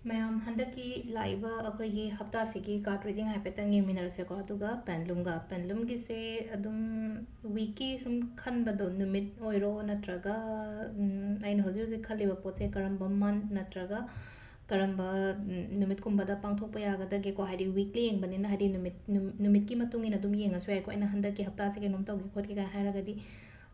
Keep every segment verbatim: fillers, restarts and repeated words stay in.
ꯃꯌꯥꯝ, ꯍꯟꯗꯛꯀꯤ ꯂꯥꯛꯏꯕ ꯑꯩꯈꯣꯏꯒꯤ ꯍꯞꯇꯥꯁꯤꯒꯤ card reading ꯍꯥꯏꯐꯦꯠꯇꯪ ꯌꯦꯡꯃꯤꯟꯅꯔꯁꯦꯀꯣ꯫ ꯑꯗꯨꯒ pendulumꯒ, pendulumꯒꯤꯁꯦ ꯑꯗꯨꯝ weekꯀꯤ ꯁꯨꯝ ꯈꯟꯕꯗꯣ, ꯅꯨꯃꯤꯠ ꯑꯣꯏꯔꯣ ꯅꯠꯇ꯭ꯔꯒ, ꯎꯝ, ꯑꯩꯅ ꯍꯧꯖꯤꯛ ꯍꯧꯖꯤꯛ ꯈꯜꯂꯤꯕ ꯄꯣꯠꯁꯦ ꯀꯔꯝꯕ month ꯅꯠꯇ꯭ꯔꯒ ꯀꯔꯝꯕ, ꯎꯝ, ꯅꯨꯃꯤꯠꯀꯨꯝꯕꯗ ꯄꯥꯡꯊꯣꯛꯄ ꯌꯥꯒꯗꯒꯦꯀꯣ, ꯍꯥꯏꯗꯤ weekly ꯌꯦꯡꯕꯅꯤꯅ, ꯍꯥꯏꯗꯤ ꯅꯨꯃꯤꯠ, ꯅꯨꯝ-, ꯅꯨꯃꯤꯠꯀꯤ ꯃꯇꯨꯡ ꯏꯟꯅ ꯑꯗꯨꯝ ꯌꯦꯡꯉꯁꯨ ꯌꯥꯏꯀꯣ꯫ ꯑꯩꯅ ꯍꯟꯗꯛꯀꯤ ꯍꯞꯇꯥꯁꯦ ꯀꯩꯅꯣꯝ ꯇꯧꯒꯦ ꯈꯣꯠꯀꯦ ꯀꯥꯏꯅ ꯍꯥꯏꯔꯒꯗꯤ,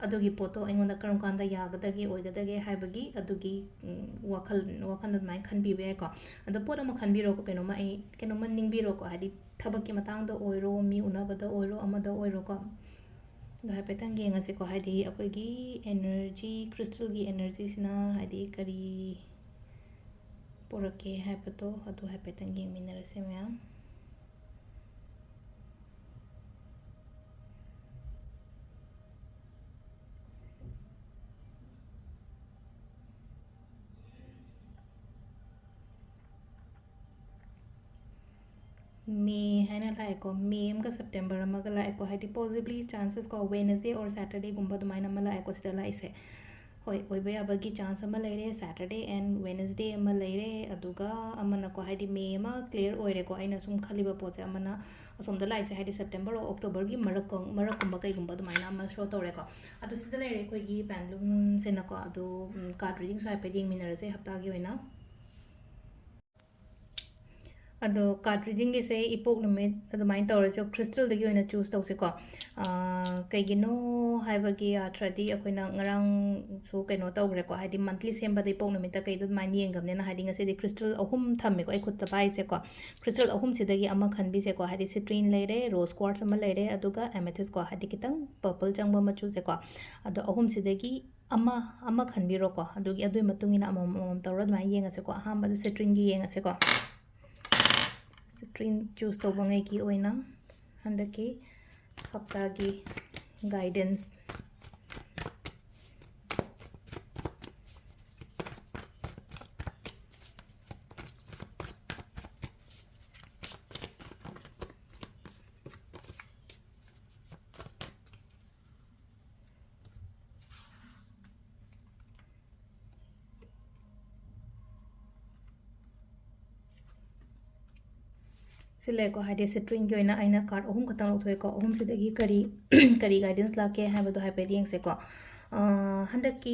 ꯑꯗꯨꯒꯤ ꯄꯣꯠꯇꯣ ꯑꯩꯉꯣꯟꯗ ꯀꯔꯝ ꯀꯥꯟꯗ ꯌꯥꯒꯗꯒꯦ, ꯑꯣꯏꯒꯗꯒꯦ ꯍꯥꯏꯕꯒꯤ ꯑꯗꯨꯒꯤ, ꯎꯝ, ꯋꯥꯈꯜ, ꯋꯥꯈꯜꯗ ꯑꯗꯨꯃꯥꯏꯅ ꯈꯟꯕꯤꯕ ꯌꯥꯏꯀꯣ꯫ ꯑꯗꯣ ꯄꯣꯠ ꯑꯃ ꯈꯟꯕꯤꯔꯣꯀꯣ, ꯀꯩꯅꯣꯝꯃ ꯑꯩ, ꯀꯩꯅꯣꯝꯃ ꯅꯤꯡꯕꯤꯔꯣꯀꯣ, ꯍꯥꯏꯗꯤ ꯊꯕꯛꯀꯤ ꯃꯇꯥꯡꯗ ꯑꯣꯏꯔꯣ, ꯃꯤ ꯎꯅꯕꯗ ꯑꯣꯏꯔꯣ, ꯑꯃꯗ ꯑꯣꯏꯔꯣꯀꯣ꯫ ꯑꯗꯣ ꯍꯥꯏꯐꯦꯠꯇꯪ ꯌꯦꯡꯉꯁꯤꯀꯣ, ꯍꯥꯏꯗꯤ ꯑꯩꯈꯣꯏꯒꯤ energy, crystalꯒꯤ energyꯁꯤꯅ ꯍꯥꯏꯗꯤ ꯀꯔꯤ ꯄꯨꯔꯛꯀꯦ ꯍꯥꯏꯕꯗꯣ ꯑꯗꯨ ꯍꯥꯏꯐꯦꯠꯇꯪ ꯌꯦꯡꯃꯤꯟꯅꯔꯁꯦ ꯃꯌꯥꯝ꯫ May ꯍꯥꯏꯅ ꯂꯥꯛꯑꯦꯀꯣ, May ꯑꯃꯒ September ꯑꯃꯒ ꯂꯥꯛꯑꯦꯀꯣ, ꯍꯥꯏꯗꯤ possibly chances ꯀꯣ, Wednesday or Saturdayꯒꯨꯝꯕ ꯑꯗꯨꯃꯥꯏꯅ ꯑꯃ ꯂꯥꯛꯑꯦꯀꯣ ꯁꯤꯗ ꯂꯥꯛꯏꯁꯦ꯫ ꯍꯣꯏ, ꯑꯣꯏꯕ ꯌꯥꯕꯒꯤ chance ꯑꯃ ꯂꯩꯔꯦ, Saturday and Wednesday ꯑꯃ ꯂꯩꯔꯦ꯫ ꯑꯗꯨꯒ ꯑꯃꯅꯀꯣ, ꯍꯥꯏꯗꯤ May ꯑꯃ clear ꯑꯣꯏꯔꯦꯀꯣ, ꯑꯩꯅ ꯁꯨꯝ ꯈꯜꯂꯤꯕ ꯄꯣꯠꯁꯦ꯫ ꯑꯃꯅ ꯑꯁꯣꯝꯗ ꯂꯥꯛꯏꯁꯦ, ꯍꯥꯏꯗꯤ September or Octoberꯒꯤ ꯃꯔꯛ, ꯃꯔꯛꯀꯨꯝꯕ ꯀꯩꯒꯨꯝꯕ ꯑꯗꯨꯃꯥꯏꯅ ꯑꯃ show ꯇꯧꯔꯦꯀꯣ꯫ ꯑꯗꯣ ꯁꯤꯗ ꯂꯩꯔꯦ ꯑꯩꯈꯣꯏꯒꯤ pendulumꯁꯤꯅꯀꯣ꯫ ꯑꯗꯣ, ꯎꯝ, card readingꯁꯨ ꯍꯥꯏꯐꯦꯠ ꯌꯦꯡꯃꯤꯟꯅꯔꯁꯦ ꯍꯞꯇꯥꯒꯤ ꯑꯣꯏꯅ꯫ ꯑꯗꯣ card readingꯒꯤꯁꯦ ꯏꯄꯣꯛ ꯅꯨꯃꯤꯠ ꯑꯗꯨꯃꯥꯏꯅ ꯇꯧꯔꯁꯨ, crystalꯗꯒꯤ ꯑꯣꯏꯅ choose ꯇꯧꯁꯤꯀꯣ꯫ ꯑꯥ, ꯀꯩꯒꯤꯅꯣ ꯍꯥꯏꯕꯒꯤ ꯑꯥꯔꯊ꯭ꯔꯗꯤ ꯑꯩꯈꯣꯏꯅ ꯉꯔꯥꯡꯁꯨ ꯀꯩꯅꯣ ꯇꯧꯈ꯭ꯔꯦꯀꯣ, ꯍꯥꯏꯗꯤ monthly ꯁꯦꯝꯕꯗ ꯏꯄꯣꯛ ꯅꯨꯃꯤꯠꯇ ꯀꯩꯗ ꯑꯗꯨꯃꯥꯏꯅ ꯌꯦꯡꯈ꯭ꯔꯕꯅꯤꯅ, ꯍꯥꯏꯗꯤ ꯉꯁꯤꯗꯤ crystal ꯑꯍꯨꯝ ꯊꯝꯃꯦꯀꯣ ꯑꯩ ꯈꯨꯠꯇ ꯄꯥꯏꯔꯤꯁꯦꯀꯣ꯫ Crystal ꯑꯍꯨꯝꯁꯤꯗꯒꯤ ꯑꯃ ꯈꯟꯕꯤꯁꯦꯀꯣ, ꯍꯥꯏꯗꯤ citrine ꯂꯩꯔꯦ, rose quartz ꯑꯃ ꯂꯩꯔꯦ, ꯑꯗꯨꯒ amethyst ꯀꯣ, ꯍꯥꯏꯗꯤ ꯈꯤꯇꯪ purple ꯆꯪꯕ ꯃꯆꯨꯁꯦꯀꯣ꯫ ꯑꯗꯣ ꯑꯍꯨꯝꯁꯤꯗꯒꯤ ꯑꯃ, ꯑꯃ ꯈꯟꯕꯤꯔꯣꯀꯣ꯫ ꯑꯗꯨꯒꯤ, ꯑꯗꯨꯒꯤ ꯃꯇꯨꯡ ꯏꯟꯅ ꯑꯃꯃꯝ, ꯑꯃꯃꯝ ꯇꯧꯔ ꯑꯗꯨꯃꯥꯏꯅ ꯌꯦꯡꯉꯁꯦꯀꯣ꯫ ꯑꯍꯥꯟꯕꯗ citrine ꯒꯤ ꯌꯦꯡꯉꯁꯦꯀꯣ꯫ Citrine choose ꯇꯧꯕꯉꯩꯒꯤ ꯑꯣꯏꯅ ꯍꯟꯗꯛꯀꯤ ꯍꯞꯇꯥꯒꯤ guidance꯫ ꯁꯤ ꯂꯩꯀꯣ, ꯍꯥꯏꯗꯤ ꯁꯤꯇ꯭ꯔꯤꯟꯒꯤ ꯑꯣꯏꯅ ꯑꯩꯅ ꯀꯥꯔꯠ ꯑꯍꯨꯝ ꯈꯛꯇꯪ ꯂꯧꯊꯣꯛꯑꯦꯀꯣ꯫ ꯑꯍꯨꯝꯁꯤꯗꯒꯤ ꯀꯔꯤ, ꯀꯔꯤ ꯒꯥꯏꯗꯦꯟꯁ ꯂꯥꯛꯀꯦ ꯍꯥꯏꯕꯗꯣ ꯍꯥꯏꯐꯦꯠ ꯌꯦꯡꯁꯦꯀꯣ꯫ ꯑ, ꯍꯟꯗꯛꯀꯤ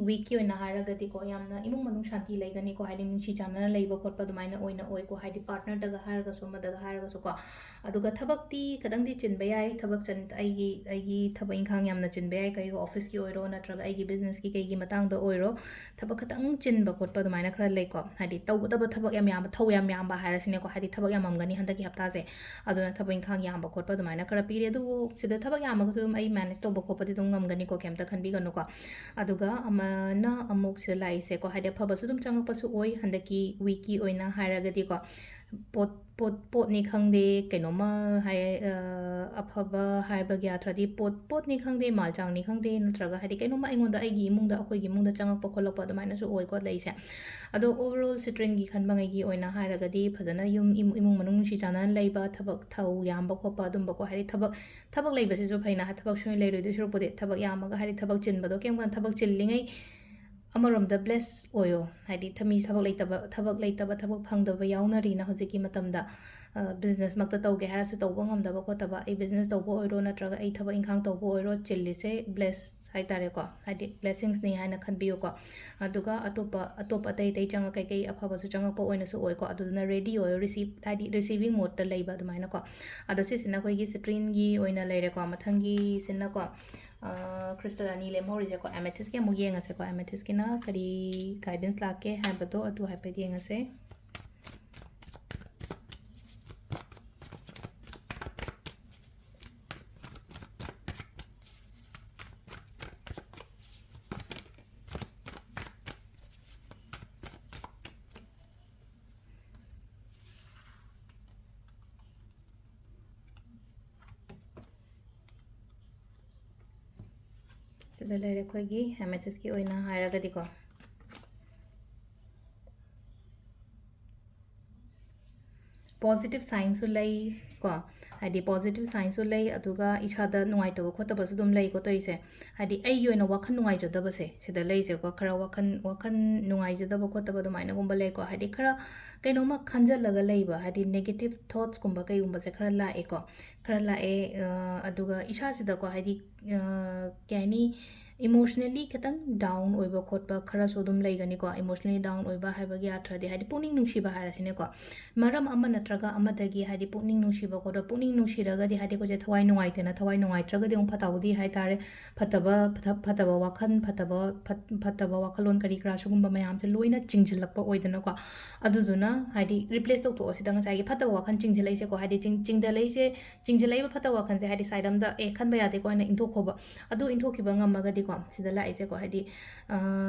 ꯋꯤꯛꯀꯤ ꯑꯣꯏꯅ ꯍꯥꯏꯔꯒꯗꯤꯀꯣ, ꯌꯥꯝꯅ ꯏꯃꯨꯡ ꯃꯅꯨꯡ ꯁꯥꯟꯇꯤ ꯂꯩꯒꯅꯤꯀꯣ, ꯍꯥꯏꯗꯤ ꯅꯨꯡꯁꯤ ꯆꯥꯟꯅꯅ ꯂꯩꯕ ꯈꯣꯠꯄ ꯑꯗꯨꯃꯥꯏꯅ ꯑꯣꯏꯅ ꯑꯣꯏꯀꯣ, ꯍꯥꯏꯗꯤ ꯄꯥꯔꯠꯅꯔꯗꯒ ꯍꯥꯏꯔꯒꯁꯨ, ꯑꯃꯗꯒ ꯍꯥꯏꯔꯒꯁꯨꯀꯣ꯫ ꯑꯗꯨꯒ ꯊꯕꯛꯇꯤ ꯈꯤꯇꯪꯗꯤ ꯆꯤꯟꯕ ꯌꯥꯏ, ꯊꯕꯛ ꯆꯟ-, ꯑꯩꯒꯤ, ꯑꯩꯒꯤ ꯊꯕꯛ ꯏꯪꯈꯥꯡ ꯌꯥꯝꯅ ꯆꯤꯟꯕ ꯌꯥꯏ, ꯀꯩꯒꯤ ꯑꯣꯐꯤꯁꯀꯤ ꯑꯣꯏꯔꯣ ꯅꯠꯇ꯭ꯔꯒ ꯑꯩꯒꯤ ꯕꯤꯖꯤꯅꯦꯁꯀꯤ ꯀꯩꯒꯤ ꯃꯇꯥꯡꯗ ꯑꯣꯏꯔꯣ, ꯊꯕꯛ ꯈꯤꯇꯪ ꯆꯤꯟꯕ ꯈꯣꯠꯄ ꯑꯗꯨꯃꯥꯏꯅ ꯈꯔ ꯂꯩꯀꯣ꯫ ꯍꯥꯏꯗꯤ ꯇꯧꯒꯗꯕ ꯊꯕꯛ ꯌꯥꯝ ꯌꯥꯝꯕ, ꯊꯧ ꯌꯥꯝ ꯌꯥꯝꯕ ꯍꯥꯏꯔꯁꯤꯅꯦꯀꯣ, ꯍꯥꯏꯗꯤ ꯊꯕꯛ ꯌꯥꯝꯃꯝꯒꯅꯤ ꯍꯟꯗꯛꯀꯤ ꯍꯞꯇꯥꯁꯦ꯫ ꯑꯗꯨꯅ ꯊꯕꯛ ꯏꯪꯈꯥꯡ ꯌꯥꯝꯕ ꯈꯣꯠꯄ ꯑꯗꯨꯃꯥꯏꯅ ꯈꯔ ꯄꯤꯔꯤ꯫ ꯑꯗꯨꯕꯨ ꯁꯤꯗ ꯊꯕꯛ ꯌꯥꯝꯃꯒꯁꯨ ꯑꯗꯨꯝ ꯑꯩ ꯃꯦꯅꯦꯖ ꯇꯧꯕ ꯈꯣꯠꯄꯗꯤ ꯑꯗꯨꯝ ꯉꯝꯒꯅꯤꯀꯣ, ꯀꯩꯝꯇ ꯈꯟꯕꯤꯒꯅꯨꯀꯣ꯫ ꯑꯗꯨꯒ ꯑꯃꯅ ꯑꯃꯨꯛ ꯁꯤꯗ ꯂꯥꯛꯏꯁꯦꯀꯣ, ꯍꯥꯏꯗꯤ ꯑꯐꯕꯁꯨ ꯑꯗꯨꯝ ꯆꯪꯉꯛꯄꯁꯨ ꯑꯣꯏ ꯍꯟꯗꯛꯀꯤ ꯋꯤꯛꯀꯤ ꯑꯣꯏꯅ ꯍꯥꯏꯔꯒꯗꯤꯀꯣ꯫ ꯄꯣꯠ, ꯄꯣꯠ, ꯄꯣꯠꯅꯤ ꯈꯪꯗꯦ, ꯀꯩꯅꯣꯝꯃ ꯍꯥꯏ-, ꯑ, ꯑꯐꯕ ꯍꯥꯏꯕꯒꯤ ꯑꯥꯔꯊꯗꯤ ꯄꯣꯠ, ꯄꯣꯠꯅꯤ ꯈꯪꯗꯦ, ꯃꯥꯜꯆꯥꯡꯅꯤ ꯈꯪꯗꯦ, ꯅꯠꯇ꯭ꯔꯒ ꯍꯥꯏꯗꯤ ꯀꯩꯅꯣꯝꯃ ꯑꯩꯉꯣꯟꯗ, ꯑꯩꯒꯤ ꯏꯃꯨꯡꯗ, ꯑꯩꯈꯣꯏꯒꯤ ꯏꯃꯨꯡꯗ ꯆꯪꯉꯛꯄ ꯈꯣꯠꯂꯛꯄ ꯑꯗꯨꯃꯥꯏꯅꯁꯨ ꯑꯣꯏꯀꯣ ꯂꯩꯁꯦ꯫ ꯑꯗꯣ overall ꯁꯤꯇ꯭ꯔꯤꯟꯒꯤ ꯈꯟꯕꯉꯩꯒꯤ ꯑꯣꯏꯅ ꯍꯥꯏꯔꯒꯗꯤ ꯐꯖꯅ ꯌꯨꯝ, ꯏꯃꯨ-, ꯏꯃꯨꯡ ꯃꯅꯨꯡ ꯅꯨꯡꯁꯤ ꯆꯥꯟꯅꯅ ꯂꯩꯕ, ꯊꯕꯛ ꯊꯧ ꯌꯥꯝꯕ ꯈꯣꯠꯄ ꯑꯗꯨꯝꯕꯀꯣ, ꯍꯥꯏꯗꯤ ꯊꯕꯛ, ꯊꯕꯛ ꯂꯩꯕꯁꯤꯁꯨ ꯐꯩꯅ, ꯊꯕꯛ ꯁꯨꯡꯂꯩ ꯂꯩꯔꯣꯏꯗꯣꯏ ꯁꯔꯨꯛꯄꯨꯗꯤ ꯊꯕꯛ ꯌꯥꯝꯃꯒ, ꯍꯥꯏꯗꯤ ꯊꯕꯛ ꯆꯤꯟꯕꯗꯣ ꯀꯩꯝ ꯀꯥꯟ-, ꯊꯕꯛ ꯆꯤꯜꯂꯤꯉꯩ ꯑꯃꯔꯣꯝꯗ ꯕ꯭ꯂꯦꯁ ꯑꯣꯏꯌꯣ꯫ ꯍꯥꯏꯗꯤ ꯊ-, ꯃꯤ ꯊꯕꯛ ꯂꯩꯇꯕ, ꯊꯕꯛ ꯂꯩꯇꯕ, ꯊꯕꯛ ꯐꯪꯗꯕ ꯌꯥꯎꯅꯔꯤꯅ ꯍꯧꯖꯤꯛꯀꯤ ꯃꯇꯝꯗ꯫ ꯑ, ꯕꯤꯖꯤꯅꯦꯁꯃꯛꯇ ꯇꯧꯒꯦ ꯍꯥꯏꯔꯁꯨ ꯇꯧꯕ ꯉꯝꯗꯕ ꯈꯣꯠꯇꯕ, ꯑꯩ ꯕꯤꯖꯤꯅꯦꯁ ꯇꯧꯕ ꯑꯣꯏꯔꯣ ꯅꯠꯇ꯭ꯔꯒ ꯑꯩ ꯊꯕꯛ ꯏꯪꯈꯥꯡ ꯇꯧꯕ ꯑꯣꯏꯔꯣ, ꯆꯤꯜꯂꯤꯁꯦ ꯕ꯭ꯂꯦꯁ ꯍꯥꯏꯇꯥꯔꯦꯀꯣ, ꯍꯥꯏꯗꯤ ꯕ꯭ꯂꯦꯁꯤꯡꯁꯅꯤ ꯍꯥꯏꯅ ꯈꯟꯕꯤꯌꯨꯀꯣ꯫ ꯑꯗꯨꯒ ꯑꯇꯣꯞꯄ, ꯑꯇꯣꯞꯄ ꯑꯇꯩ ꯑꯇꯩ ꯆꯪꯉ ꯀꯩꯀꯩ ꯑꯐꯕꯁꯨ ꯆꯪꯉꯛꯄ ꯑꯣꯏꯅꯁꯨ ꯑꯣꯏꯀꯣ꯫ ꯑꯗꯨꯗꯨꯅ ꯔꯦꯗꯤ ꯑꯣꯏꯌꯣ, ꯔꯤꯁꯤꯞ, ꯍꯥꯏꯗꯤ ꯔꯤꯁꯤꯚꯤꯡ ꯃꯣꯠꯇ ꯂꯩꯕ ꯑꯗꯨꯃꯥꯏꯅꯀꯣ꯫ ꯑꯗꯣ ꯁꯤꯁꯤꯅ ꯑꯩꯈꯣꯏꯒꯤ ꯁꯤꯇ꯭ꯔꯤꯟꯒꯤ ꯑꯣꯏꯅ ꯂꯩꯔꯦꯀꯣ꯫ ꯃꯊꯪꯒꯤꯁꯤꯅꯀꯣ, ꯑ, ꯀ꯭ꯔꯤꯁꯇꯜ ꯑꯅꯤ ꯂꯦꯝꯍꯧꯔꯤꯁꯦꯀꯣ, ꯑꯦꯃꯦꯊꯤꯁꯀꯤ ꯑꯃꯨꯛ ꯌꯦꯡꯉꯁꯦꯀꯣ꯫ ꯑꯦꯃꯦꯊꯤꯁꯀꯤꯅ ꯀꯔꯤ ꯒꯥꯏꯗꯦꯟꯁ ꯂꯥꯛꯀꯦ ꯍꯥꯏꯕꯗꯣ ꯑꯗꯨ ꯍꯥꯏꯐꯦꯠ ꯌꯦꯡꯉꯁꯦ꯫ ꯁꯤꯗ ꯂꯩꯔꯦ ꯑꯩꯈꯣꯏꯒꯤ ꯑꯦꯃꯦꯊꯤꯁꯀꯤ ꯑꯣꯏꯅ ꯍꯥꯏꯔꯒꯗꯤꯀꯣ꯫ ꯄꯣꯖꯤꯇꯤꯚ ꯁꯥꯏꯟꯁꯨ ꯂꯩ ꯀꯣ, ꯍꯥꯏꯗꯤ ꯄꯣꯖꯤꯇꯤꯚ ꯁꯥꯏꯟꯁꯨ ꯂꯩ, ꯑꯗꯨꯒ ꯏꯁꯥꯗ ꯅꯨꯡꯉꯥꯏꯇꯕ ꯈꯣꯠꯇꯕꯁꯨ ꯑꯗꯨꯝ ꯂꯩꯀꯣ ꯇꯧꯔꯤꯁꯦ꯫ ꯍꯥꯏꯗꯤ ꯑꯩꯒꯤ ꯑꯣꯏꯅ ꯋꯥꯈꯜ ꯅꯨꯡꯉꯥꯏꯖꯗꯕꯁꯦ ꯁꯤꯗ ꯂꯩꯁꯦꯀꯣ, ꯈꯔ ꯋꯥꯈꯜ, ꯋꯥꯈꯜ ꯅꯨꯡꯉꯥꯏꯖꯗꯕ ꯈꯣꯠꯇꯕ ꯑꯗꯨꯃꯥꯏꯅꯒꯨꯝꯕ ꯂꯩꯀꯣ, ꯍꯥꯏꯗꯤ ꯈꯔ ꯀꯩꯅꯣꯝꯃ ꯈꯟꯖꯜꯂꯒ ꯂꯩꯕ, ꯍꯥꯏꯗꯤ ꯅꯦꯒꯦꯇꯤꯚ ꯊꯣꯠꯁꯀꯨꯝꯕ ꯀꯩꯒꯨꯝꯕꯁꯦ ꯈꯔ ꯂꯥꯛꯑꯦꯀꯣ, ꯈꯔ ꯂꯥꯛꯑꯦ꯫ ꯑ, ꯑꯗꯨꯒ ꯏꯁꯥꯁꯤꯗꯀꯣ, ꯍꯥꯏꯗꯤ, ꯑ, ꯀꯩ ꯍꯥꯏꯅꯤ, ꯏꯃꯣꯁꯅꯦꯜꯂꯤ ꯈꯤꯇꯪ ꯗꯥꯎꯟ ꯑꯣꯏꯕ ꯈꯣꯠꯄ ꯈꯔꯁꯨ ꯑꯗꯨꯝ ꯂꯩꯒꯅꯤꯀꯣ꯫ ꯏꯃꯣꯁꯅꯦꯜꯂꯤ ꯗꯥꯎꯟ ꯑꯣꯏꯕ ꯍꯥꯏꯕꯒꯤ ꯑꯥꯔꯊꯗꯤ, ꯍꯥꯏꯗꯤ ꯄꯨꯛꯅꯤꯡ ꯅꯨꯡꯁꯤꯕ ꯍꯥꯏꯔꯁꯤꯅꯦꯀꯣ, ꯃꯔꯝ ꯑꯃ ꯅꯠꯇ꯭ꯔꯒ ꯑꯃꯗꯒꯤ, ꯍꯥꯏꯗꯤ ꯄꯨꯛꯅꯤꯡ ꯅꯨꯡꯁꯤꯕ ꯈꯣꯠꯄ, ꯄꯨꯛꯅꯤꯡ ꯅꯨꯡꯁꯤꯔꯒꯗꯤ, ꯍꯥꯏꯗꯤ ꯑꯩꯈꯣꯏꯁꯦ ꯊꯋꯥꯏ ꯅꯨꯡꯉꯥꯏꯇꯦꯅ, ꯊꯋꯥꯏ ꯅꯨꯡꯉꯥꯏꯇ꯭ꯔꯒꯗꯤ ꯑꯃꯨꯛ ꯐꯠꯇꯕꯗꯤ ꯍꯥꯏ ꯇꯥꯔꯦ, ꯐꯠꯇꯕ, ꯐꯠꯇ-, ꯐꯠꯇꯕ ꯋꯥꯈꯜ, ꯐꯠꯇꯕ, ꯐꯠ-, ꯐꯠꯇꯕ ꯋꯥꯈꯜꯂꯣꯟ ꯀꯔꯤ ꯀꯔꯥ ꯁꯤꯒꯨꯝꯕ ꯃꯌꯥꯝꯁꯦ ꯂꯣꯏꯅ ꯆꯤꯡꯁꯤꯜꯂꯛꯄ ꯑꯣꯏꯗꯅꯀꯣ꯫ ꯑꯗꯨꯗꯨꯅ ꯍꯥꯏꯗꯤ ꯔꯤꯄ꯭ꯂꯦꯁ ꯇꯧꯊꯣꯛꯑꯣ ꯁꯤꯗ ꯉꯁꯥꯏꯒꯤ ꯐꯠꯇꯕ ꯋꯥꯈꯜ ꯆꯤꯡꯁꯤꯜꯂꯛꯏꯁꯦꯀꯣ, ꯍꯥꯏꯗꯤ ꯆꯤꯡ-, ꯆꯤꯡꯁꯤꯜꯂꯛꯏꯁꯦ, ꯆꯤꯡꯁꯤꯜꯂꯛꯏꯕ ꯐꯠꯇꯕ ꯋꯥꯈꯜꯁꯦ ꯍꯥꯏꯗꯤ ꯁꯥꯏꯠ ꯑꯝꯗ, "ꯑꯦ, ꯈꯟꯕ ꯌꯥꯗꯦꯀꯣ" ꯍꯥꯏꯅ ꯏꯟꯊꯣꯛꯈꯣꯕ꯫ ꯑꯗꯨ ꯏꯟꯊꯣꯛꯈꯤꯕ ꯉꯝꯃꯒꯗꯤꯀꯣ, ꯁꯤꯗ ꯂꯥꯛꯏꯁꯦꯀꯣ, ꯍꯥꯏꯗꯤ, ꯑ,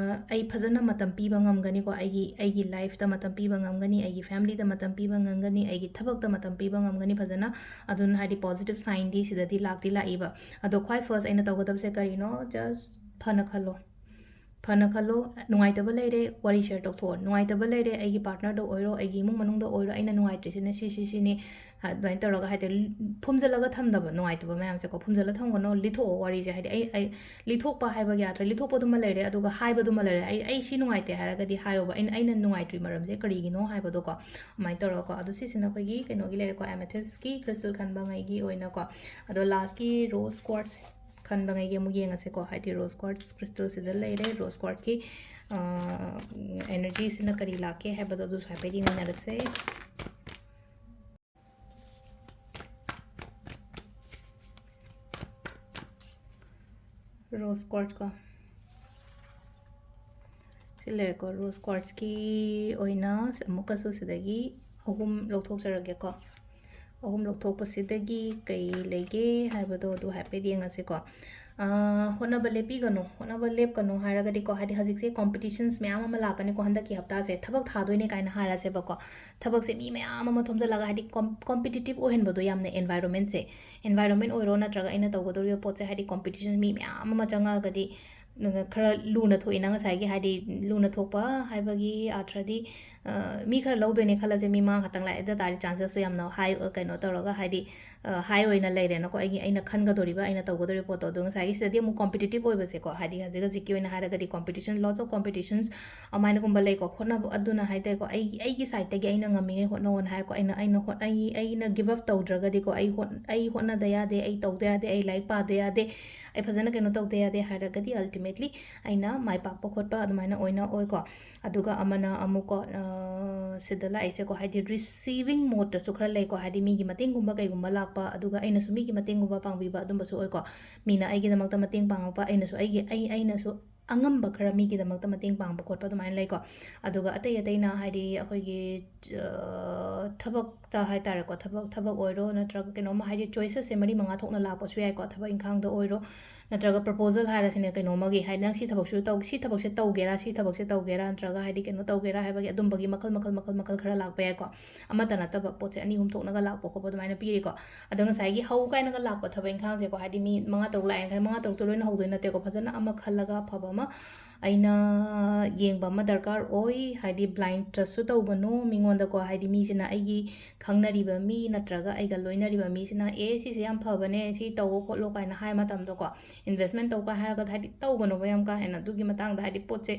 ꯑꯩ ꯐꯖꯅ ꯃꯇꯝ ꯄꯤꯕ ꯉꯝꯒꯅꯤꯀꯣ, ꯑꯩꯒꯤ, ꯑꯩꯒꯤ ꯂꯥꯏꯐꯇ ꯃꯇꯝ ꯄꯤꯕ ꯉꯝꯒꯅꯤ, ꯑꯩꯒꯤ ꯐꯦꯃꯤꯂꯤꯗ ꯃꯇꯝ ꯄꯤꯕ ꯉꯝꯒꯅꯤ, ꯑꯩꯒꯤ ꯊꯕꯛꯇ ꯃꯇꯝ ꯄꯤꯕ ꯉꯝꯒꯅꯤ ꯐꯖꯅ꯫ ꯑꯗꯨꯅ ꯍꯥꯏꯗꯤ ꯄꯣꯖꯤꯇꯤꯚ ꯁꯥꯏꯟꯗꯤ ꯁꯤꯗꯗꯤ ꯂꯥꯛꯇꯤ ꯂꯥꯛꯏꯕ꯫ ꯑꯗꯣ ꯈ꯭ꯋꯥꯏ ꯐꯥꯔꯁ ꯑꯩꯅ ꯇꯧꯒꯗꯕꯁꯦ ꯀꯔꯤꯅꯣ? ꯖꯁ ꯐꯅ ꯈꯜꯂꯣ꯫ ꯐꯅ ꯈꯜꯂꯣ, ꯅꯨꯡꯉꯥꯏꯇꯕ ꯂꯩꯔꯦ, ꯋꯥꯔꯤ ꯁꯦꯌꯔ ꯇꯧꯊꯣꯛꯑꯣ꯫ ꯅꯨꯡꯉꯥꯏꯇꯕ ꯂꯩꯔꯦ, ꯑꯩꯒꯤ ꯄꯥꯔꯠꯅꯔꯗ ꯑꯣꯏꯔꯣ, ꯑꯩꯒꯤ ꯏꯃꯨꯡ ꯃꯅꯨꯡꯗ ꯑꯣꯏꯔꯣ, ꯑꯩꯅ ꯅꯨꯡꯉꯥꯏꯇ꯭ꯔꯤꯁꯤꯅ ꯁꯤ, ꯁꯤ, ꯁꯤꯅꯤ, ꯑꯗꯨꯃꯥꯏꯅ ꯇꯧꯔꯒ ꯍꯥꯏꯗꯤ ꯐꯨꯝꯖꯤꯜꯂꯒ ꯊꯝꯗꯕ, ꯅꯨꯡꯉꯥꯏꯇꯕ ꯃꯌꯥꯝꯁꯦꯀꯣ, ꯐꯨꯝꯖꯤꯜꯂ ꯊꯝꯒꯅꯣ, ꯂꯤꯊꯣꯛꯑꯣ ꯋꯥꯔꯤꯁꯦ꯫ ꯍꯥꯏꯗꯤ ꯑꯩ, ꯑꯩ ꯂꯤꯊꯣꯛꯄ ꯍꯥꯏꯕꯒꯤ ꯑꯥꯔꯊ, ꯂꯤꯊꯣꯛꯄꯗꯨꯃ ꯂꯩꯔꯦ, ꯑꯗꯨꯒ ꯍꯥꯏꯕꯗꯨꯃ ꯂꯩꯔꯦ꯫ "ꯑꯩ, ꯑꯩ ꯁꯤ ꯅꯨꯡꯉꯥꯏꯇꯦ" ꯍꯥꯏꯔꯒꯗꯤ ꯍꯥꯏꯌꯣꯕ, "ꯑꯩꯅ, ꯑꯩꯅ ꯅꯨꯡꯉꯥꯏꯇ꯭ꯔꯤ ꯃꯔꯝꯁꯦ ꯀꯔꯤꯒꯤꯅꯣ?" ꯍꯥꯏꯕꯗꯣꯀꯣ, ꯑꯗꯨꯃꯥꯏꯅ ꯇꯧꯔꯒꯀꯣ꯫ ꯑꯗꯣ ꯁꯤꯁꯤꯅ ꯑꯩꯈꯣꯏꯒꯤ ꯀꯩꯅꯣꯒꯤ ꯂꯩꯔꯦꯀꯣ, ꯑꯦꯃꯦꯊꯤꯁꯀꯤ ꯀ꯭ꯔꯤꯁꯇꯜ ꯈꯟꯕꯉꯩꯒꯤ ꯑꯣꯏꯅꯀꯣ꯫ ꯑꯗꯣ ꯂꯥꯁꯀꯤ ꯔꯣꯁ ꯀ꯭ꯋꯥꯔꯠꯁ ꯈꯟꯕꯉꯩꯒꯤ ꯑꯃꯨꯛ ꯌꯦꯡꯉꯁꯦꯀꯣ꯫ ꯍꯥꯏꯗꯤ ꯔꯣꯁ ꯀ꯭ꯋꯥꯔꯠꯁ ꯀ꯭ꯔꯤꯁꯇꯜꯁꯤꯗ ꯂꯩꯔꯦ, ꯔꯣꯁ ꯀ꯭ꯋꯥꯔꯠꯁꯀꯤ, ꯑ, ꯑꯦꯅꯔꯖꯤꯁꯤꯅ ꯀꯔꯤ ꯂꯥꯛꯀꯦ ꯍꯥꯏꯕꯗꯣ ꯑꯗꯨꯁꯨ ꯍꯥꯏꯐꯦꯠ ꯌꯦꯡꯃꯤꯟꯅꯔꯁꯦ꯫ ꯔꯣꯁ ꯀ꯭ꯋꯥꯔꯠꯁꯀꯣ꯫ ꯁꯤ ꯂꯩꯔꯦꯀꯣ, ꯔꯣꯁ ꯀ꯭ꯋꯥꯔꯠꯁꯀꯤ ꯑꯣꯏꯅ ꯑꯃꯨꯛꯀꯁꯨ ꯁꯤꯗꯒꯤ ꯑꯍꯨꯝ ꯂꯧꯊꯣꯛꯆꯔꯒꯦꯀꯣ꯫ ꯑꯍꯨꯝ ꯂꯧꯊꯣꯛꯄꯁꯤꯗꯒꯤ ꯀꯩ ꯂꯩꯒꯦ ꯍꯥꯏꯕꯗꯣ ꯑꯗꯨ ꯍꯥꯏꯐꯦꯠ ꯌꯦꯡꯉꯁꯤꯀꯣ꯫ ꯑꯥ, ꯍꯣꯠꯅꯕ ꯂꯦꯞꯄꯤꯒꯅꯨ, ꯍꯣꯠꯅꯕ ꯂꯦꯞꯀꯅꯨ ꯍꯥꯏꯔꯒꯗꯤꯀꯣ, ꯍꯥꯏꯗꯤ ꯍꯧꯖꯤꯛꯁꯦ ꯀꯣꯝꯄꯤꯇꯤꯁꯟꯁ ꯃꯌꯥꯝ ꯑꯃ ꯂꯥꯛꯀꯅꯤꯀꯣ ꯍꯟꯗꯛꯀꯤ ꯍꯞꯇꯥꯁꯦ꯫ ꯊꯕꯛ ꯊꯥꯗꯣꯏꯅꯦ ꯀꯥꯏꯅ ꯍꯥꯏꯔꯁꯦꯕꯀꯣ, ꯊꯕꯛꯁꯦ ꯃꯤ ꯃꯌꯥꯝ ꯑꯃ ꯊꯣꯝꯖꯤꯜꯂꯒ, ꯍꯥꯏꯗꯤ ꯀꯣꯝ-, ꯀꯣꯝꯄꯤꯇꯤꯇꯤꯞ ꯑꯣꯏꯍꯟꯕꯗꯣ ꯌꯥꯝꯅ ꯑꯦꯟꯚꯥꯏꯔꯣꯟꯃꯦꯟꯁꯦ, ꯑꯦꯟꯚꯥꯏꯔꯣꯟꯃꯦꯟ ꯑꯣꯏꯔꯣ ꯅꯠꯇ꯭ꯔꯒ ꯑꯩꯅ ꯇꯧꯒꯗꯧꯔꯤꯕ ꯄꯣꯠꯁꯦ, ꯍꯥꯏꯗꯤ ꯀꯣꯝꯄꯤꯇꯤꯁꯟ ꯃꯤ ꯃꯌꯥꯝ ꯑꯃ ꯆꯪꯉꯛꯑꯒꯗꯤ ꯈꯔ ꯂꯨꯅ ꯊꯣꯛꯏꯅ ꯉꯁꯥꯏꯒꯤ, ꯍꯥꯏꯗꯤ, ꯂꯨꯅ ꯊꯣꯛꯄ ꯍꯥꯏꯕꯒꯤ ꯑꯥꯔꯊ꯭ꯔꯗꯤ, ꯑ, ꯃꯤ ꯈꯔ ꯂꯧꯗꯣꯏꯅꯦ ꯈꯜꯂꯁꯦ, ꯃꯤ ꯃꯉꯥ ꯈꯛꯇꯪ ꯂꯥꯛꯑꯦ, ꯑꯗꯨ ꯇꯥꯔꯗꯤ chances ꯁꯨ ꯌꯥꯝꯅ high, ꯑ, ꯀꯩꯅꯣ ꯇꯧꯔꯒ, ꯍꯥꯏꯗꯤ, ꯑ, high ꯑꯣꯏꯅ ꯂꯩꯔꯦꯅꯀꯣ, ꯑꯩꯒꯤ, ꯑꯩꯅ ꯈꯟꯒꯗꯧꯔꯤꯕ, ꯑꯩꯅ ꯇꯧꯒꯗꯧꯔꯤꯕ ꯄꯣꯠꯇꯣ꯫ ꯑꯗꯣ ꯉꯁꯥꯏꯒꯤ ꯁꯤꯗꯗꯤ ꯑꯃꯨꯛ competitive ꯑꯣꯏꯕꯁꯦꯀꯣ, ꯍꯥꯏꯗꯤ ꯍꯧꯖꯤꯛ ꯍꯧꯖꯤꯛꯀꯤ ꯑꯣꯏꯅ ꯍꯥꯏꯔꯒꯗꯤ competition, lots of competitions ꯑꯗꯨꯃꯥꯏꯅꯒꯨꯝꯕ ꯂꯩꯀꯣ꯫ ꯍꯣꯠꯅꯕ ꯑꯗꯨꯅ ꯍꯥꯏꯇꯥꯔꯦꯀꯣ, ꯑꯩ, ꯑꯩꯒꯤ side ꯇꯒꯤ ꯑꯩꯅ ꯉꯝꯃꯤꯉꯩ ꯍꯣꯠꯅꯧꯑꯣꯅ ꯍꯥꯏꯀꯣ꯫ ꯑꯩꯅ, ꯑꯩꯅ ꯍꯣꯠ-, ꯑꯩ, ꯑꯩꯅ give up ꯇꯧꯗ꯭ꯔꯒꯗꯤꯀꯣ, ꯑꯩ ꯍꯣꯠ-, ꯑꯩ ꯍꯣꯠꯅꯗ ꯌꯥꯗꯦ, ꯑꯩ ꯇꯧꯗ ꯌꯥꯗꯦ, ꯑꯩ ꯂꯥꯏꯔꯤꯛ ꯄꯥꯗ ꯌꯥꯗꯦ, ꯑꯩ ꯐꯖꯅ ꯀꯩꯅꯣ ꯇꯧꯗ ꯌꯥꯗꯦ ꯍꯥꯏꯔꯒꯗꯤ, ultimately ꯑꯩꯅ ꯃꯥꯏ ꯄꯥꯛꯄ ꯈꯣꯠꯄ ꯑꯗꯨꯃꯥꯏꯅ ꯑꯣꯏꯅ ꯑꯣꯏꯀꯣ꯫ ꯑꯗꯨꯒ ꯑꯃꯅ ꯑꯃꯨꯛꯀꯣ, ꯑ, ꯁꯤꯗ ꯂꯥꯛꯏꯁꯦꯀꯣ, ꯍꯥꯏꯗꯤ receiving mode ꯇꯁꯨ ꯈꯔ ꯂꯩꯀꯣ, ꯍꯥꯏꯗꯤ ꯃꯤꯒꯤ ꯃꯇꯦꯡꯒꯨꯝꯕ ꯀꯩꯒꯨꯝꯕ ꯂꯥꯛꯄ, ꯑꯗꯨꯒ ꯑꯩꯅꯁꯨ ꯃꯤꯒꯤ ꯃꯇꯦꯡꯒꯨꯝꯕ ꯄꯥꯡꯕꯤꯕ, ꯑꯗꯨꯝꯕꯁꯨ ꯑꯣꯏꯀꯣ꯫ ꯃꯤꯅ ꯑꯩꯒꯤꯗꯃꯛꯇ ꯃꯇꯦꯡ ꯄꯥꯡꯉꯛꯄ, ꯑꯩꯅꯁꯨ ꯑꯩꯒꯤ, ꯑꯩ, ꯑꯩꯅꯁꯨ ꯑꯉꯝꯕ ꯈꯔ ꯃꯤꯒꯤꯗꯃꯛꯇ ꯃꯇꯦꯡ ꯄꯥꯡꯕ ꯈꯣꯠꯄ ꯑꯗꯨꯃꯥꯏꯅ ꯂꯩꯀꯣ꯫ ꯑꯗꯨꯒ ꯑꯇꯩ ꯑꯇꯩꯅ, ꯍꯥꯏꯗꯤ ꯑꯩꯈꯣꯏꯒꯤ, ꯑ, ꯊꯕꯛꯇ ꯍꯥꯏꯇꯥꯔꯦꯀꯣ, ꯊꯕꯛ, ꯊꯕꯛ ꯑꯣꯏꯔꯣ, ꯅꯠꯇ꯭ꯔꯒ ꯀꯩꯅꯣꯝꯃ, ꯍꯥꯏꯗꯤ choices ꯁꯦ ꯃꯔꯤ ꯃꯉꯥ ꯊꯣꯛꯅ ꯂꯥꯛꯄꯁꯨ ꯌꯥꯏꯀꯣ, ꯊꯕꯛ ꯏꯪꯈꯥꯡꯗ ꯑꯣꯏꯔꯣ, ꯅꯠꯇ꯭ꯔꯒ proposal ꯍꯥꯏꯔꯁꯤꯅꯦ, ꯀꯩꯅꯣꯝꯃꯒꯤ, ꯍꯥꯏꯗꯤ ꯅꯪ ꯁꯤ ꯊꯕꯛꯁꯨ ꯇꯧ-, ꯁꯤ ꯊꯕꯛꯁꯦ ꯇꯧꯒꯦꯔꯥ, ꯁꯤ ꯊꯕꯛꯁꯦ ꯇꯧꯒꯦꯔꯥ, ꯅꯠꯇ꯭ꯔꯒ ꯍꯥꯏꯗꯤ ꯀꯩꯅꯣ ꯇꯧꯒꯦꯔꯥ ꯍꯥꯏꯕꯒꯤ ꯑꯗꯨꯝꯕꯒꯤ ꯃꯈꯜ, ꯃꯈꯜ, ꯃꯈꯜ, ꯃꯈꯜ ꯈꯔ ꯂꯥꯛꯄ ꯌꯥꯏꯀꯣ꯫ ꯑꯃꯠꯇ ꯅꯠꯇꯕ ꯄꯣꯠꯁꯦ ꯑꯅꯤ ꯑꯍꯨꯝ ꯊꯣꯛꯅꯒ ꯂꯥꯛꯄ ꯈꯣꯠꯄ ꯑꯗꯨꯃꯥꯏꯅ ꯄꯤꯔꯤꯀꯣ꯫ ꯑꯗꯣ ꯉꯁꯥꯏꯒꯤ ꯍꯧ ꯀꯥꯏꯅꯒ ꯂꯥꯛꯄ ꯊꯕꯛ ꯏꯪꯈꯥꯡꯁꯦꯀꯣ, ꯍꯥꯏꯗꯤ ꯃꯤ ꯃꯉꯥ ꯇꯔꯨꯛ ꯂꯥꯛꯑꯦꯅ ꯈꯜꯂꯦ, ꯃꯉꯥ ꯇꯔꯨꯛꯇꯣ ꯂꯣꯏꯅ ꯍꯧꯗꯣꯏ ꯅꯠꯇꯦꯀꯣ꯫ ꯐꯖꯅ ꯑꯃ ꯈꯜꯂꯒ ꯑꯐꯕ ꯑꯃ ꯑꯩꯅ ꯌꯦꯡꯕ ꯑꯃ ꯗꯔꯀꯥꯔ ꯑꯣꯏ꯫ ꯍꯥꯏꯗꯤ blind trust ꯁꯨ ꯇꯧꯒꯅꯨ ꯃꯤꯉꯣꯟꯗꯀꯣ꯫ ꯍꯥꯏꯗꯤ ꯃꯤꯁꯤꯅ, ꯑꯩꯒꯤ ꯈꯪꯅꯔꯤꯕ ꯃꯤ ꯅꯠꯇ꯭ꯔꯒ ꯑꯩꯒ ꯂꯣꯏꯅꯔꯤꯕ ꯃꯤꯁꯤꯅ, "ꯑꯦ, ꯁꯤꯁꯦ ꯌꯥꯝ ꯐꯕꯅꯦ, ꯁꯤ ꯇꯧꯋꯣ ꯈꯣꯠꯂꯣ" ꯀꯥꯏꯅ ꯍꯥꯏ ꯃꯇꯝꯗꯀꯣ, investment ꯇꯧ ꯀꯥꯏ ꯍꯥꯏꯔꯒ ꯍꯥꯏꯗꯤ ꯇꯧꯒꯅꯣꯕ ꯌꯥꯝ ꯀꯥ ꯍꯦꯟꯅ꯫ ꯑꯗꯨꯒꯤ ꯃꯇꯥꯡꯗ ꯍꯥꯏꯗꯤ ꯄꯣꯠꯁꯦ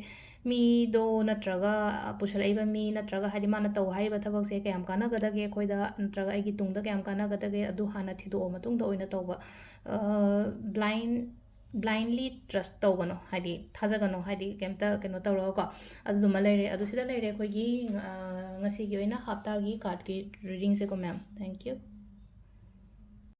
ꯃꯤꯗꯣ ꯅꯠꯇ꯭ꯔꯒ ꯄꯨꯁꯜꯂꯛꯏꯕ ꯃꯤ ꯅꯠꯇ꯭ꯔꯒ ꯍꯥꯏꯗꯤ ꯃꯥꯅ ꯇꯧ ꯍꯥꯏꯔꯤꯕ ꯊꯕꯛꯁꯦ ꯀꯌꯥꯝ ꯀꯥꯟꯅꯒꯗꯒꯦ ꯑꯩꯈꯣꯏꯗ, ꯅꯠꯇ꯭ꯔꯒ ꯑꯩꯒꯤ ꯇꯨꯡꯗ ꯀꯌꯥꯝ ꯀꯥꯟꯅꯒꯗꯒꯦ, ꯑꯗꯨ ꯍꯥꯟꯅ ꯊꯤꯗꯣꯛꯑ ꯃꯇꯨꯡꯗ ꯑꯣꯏꯅ ꯇꯧꯕ꯫ ꯑ, blind, blindly trust ꯇꯧꯒꯅꯣ, ꯍꯥꯏꯗꯤ ꯊꯥꯖꯒꯅꯣ, ꯍꯥꯏꯗꯤ ꯀꯩꯝꯇ ꯀꯩꯅꯣ ꯇꯧꯔꯒꯀꯣ꯫ ꯑꯗꯨꯗꯨꯃ ꯂꯩꯔꯦ꯫ ꯑꯗꯨ ꯁꯤꯗ ꯂꯩꯔꯦ ꯑꯩꯈꯣꯏꯒꯤ, ꯑ, ꯉꯁꯤꯒꯤ ꯑꯣꯏꯅ ꯍꯞꯇꯥꯒꯤ card ꯀꯤ reading ꯁꯦꯀꯣ, ma'am꯫ Thank you꯫